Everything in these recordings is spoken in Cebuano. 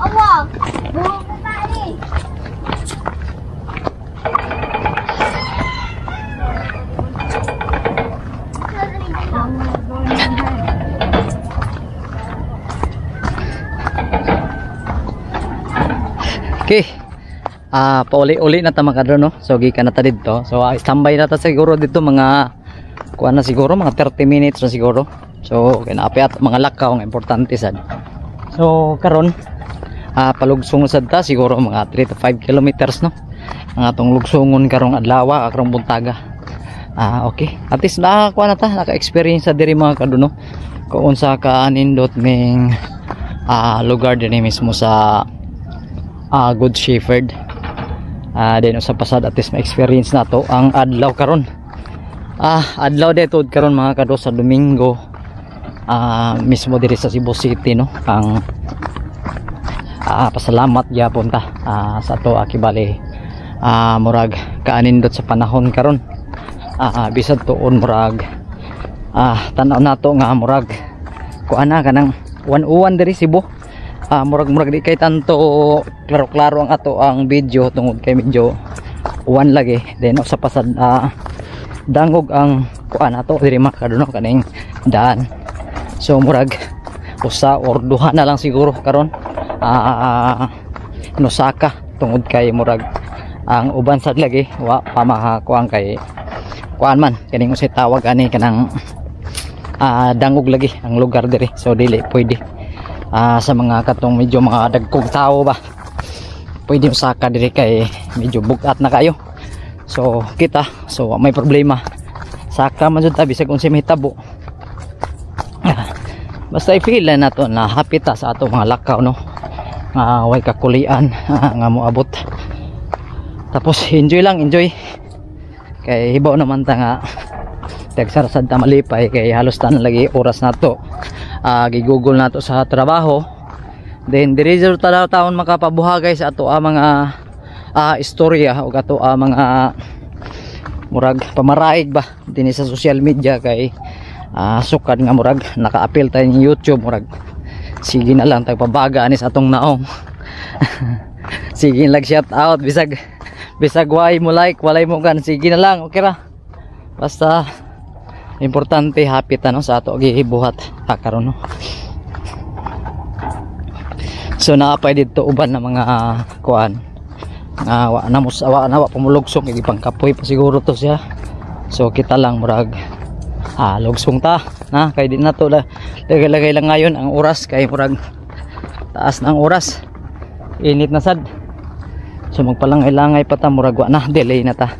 Awa. Buhok na tayo. Okay. Pauli-uli na ta mga kadro, no. So gikan na ta didto. So standby na ta siguro dito mga kuan na siguro mga 30 minutes na siguro. So kinapi at mga lakaw nga importante sad. So karon palugsong sad ta siguro mga 3 to 5 kilometers, no. Ang atong lugsungon karong adlaw, karong buntaga. Okay. At least nakakuha na ta, naka-experience sa diri mga kadro, no. Kung unsa ka nindot ning lugar dinhi mismo sa Good Shepherd. Then sa pasad at least ma-experience na to ang adlaw karon. Adlaw dito karon mga kado sa Domingo. Mismo diri sa Cebu City, no. Ang pasalamat gyapon ta sa ato akibali murag kaanindot sa panahon karon. Bisag tuon murag tan-aw nato nga murag kuan na kanang 101 diri Cebu. Murag di kay tanto klaro-klaro ang ato ang video tungod kay medyo uwan lagi. Then sa pasad dangog ang kuan ato diri mga kaduno kaning daan. So murag usa or duha na lang siguro karon nusaka tungod kay murag ang uban sad lagi wa pa makakuan kay kuan man kaning usay tawag ani kanang dangog lagi ang lugar diri. So dili pwede sa mga katong medyo mga dagkong tao ba pwede usaka diri kay medyo bugat na kayo. So kita, so may problema saka man jud ta bisag unsay mahitabo. Basta i-feel na nato na happy ta sa ato mga lakaw, no, way kakulian nga moabot. Tapos enjoy lang, enjoy kay hibaw naman ta nga tagsarasad ta malipay kay halos tanan lagi oras nato gigugol nato sa trabaho. Then diri jud ta taon makapabuhagay sa ato ang mga istorya o ato ang mga murag pamaraig ba dinhi sa social media kay sukad nga murag naka-appeal tayo ng YouTube, murag sige na lang tagpabaga ani sa atong naong. Sige lang shout out bisag bisag way mo like walay mo kan, sige na lang, okay ra, basta importante happy ta, no, sa ato gibuhat karon, no. So naapay didto uban na mga kuan nga wa na mo wa na wa pumulugsong gipangkapoy pa siguro to siya. So kita lang murag lugsong ta na kay di na to lagay-lagay lang ngayon ang oras kay murag taas na ang oras, init na sad. So magpalangay-langay pa ta murag wa na delay na ta.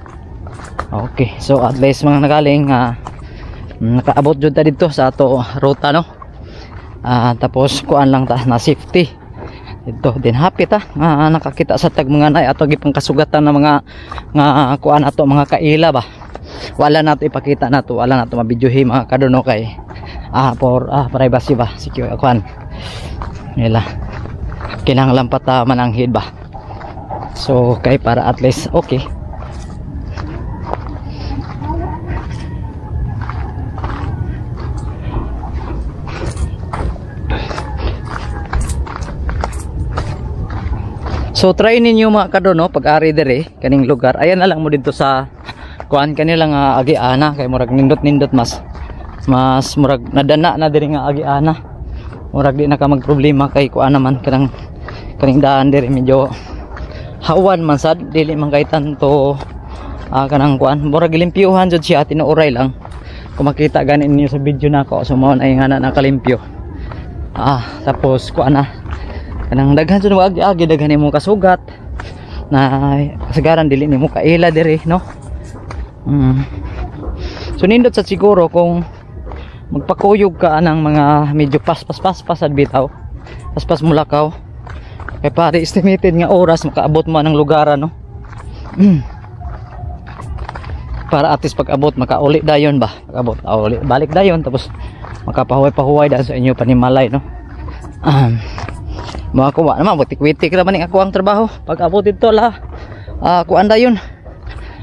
Okay, so at least mga nagaling nakaabot jud ta didto sa ato ruta, no. Tapos kuan lang ta na safety didto din, happy ta nakakita sa tag mga nay ato gipangkasugatan na mga nga kuan ato mga kaila ba. Wala nato ipakita nato, wala nato mabidyohi mga kadono kay for privacy ba, secure kuan nila, kinahanglan pa ta mananghid ba. So kay para at least okay. So try ninyo mga kadono pag ari diri kaning lugar. Ayan na lang mo didto sa kuan kanila nga agiana kay murag nindot-nindot mas mas murag nadana na diri nga agiana. Murag di na ka magproblema kay kuan naman kanang kaning daan diri medyo hawan man sad, dili man kay tanto kanang kuan, murag limpyuhan jud siya, tinuoray lang. Kung makita gani ninyo sa video nako, so mao na nga na nakalimpyo. Tapos kuan na kanang daghan jud agi-agi daghan nimo kasugat na kasagaran dili nimo kaila diri, no. So nindot sa siguro kung magpakuyog ka anang mga medyo paspas paspas bitaw, paspas mulakaw kay pare estimated nga oras makaabot mo anang lugar, no. Para at least pag abot makauli dayon ba, pag-abot uli balik dayon, tapos makapahuway-pahuway dahil sa inyo panimalay, no. Mga kuwa naman witik-witik naman ning ako ang trabaho pag abot didto la kuan dayon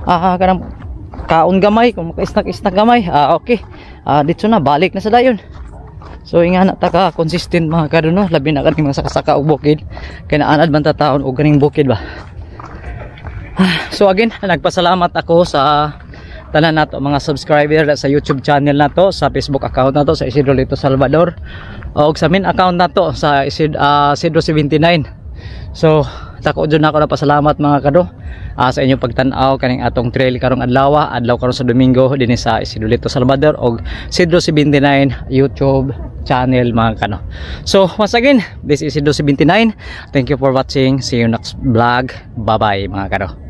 kanang kaon gamay kung maka-snack-snack gamay, okay, didto na balik na sa dayon. So ingana ta ka consistent, mga kado, no, labi na kaning mga saka-saka og bukid kay naanad man ta taon og kaning bukid ba. So again, nagpasalamat ako sa tanan nato mga subscriber sa YouTube channel nato, sa Facebook account nato sa Isidro Lito Salvador o sa main account nato sa Isidro 79. So dako jud nako na pasalamat, mga kado, sa inyong pagtan-aw kaning atong trail karong adlaw, adlaw karon sa Domingo, dinhi sa Isidro Lito Salvador og Isidro 79 YouTube channel, mga kano. So once again, this is Isidro 79. Thank you for watching. See you next vlog. Bye bye, mga kano.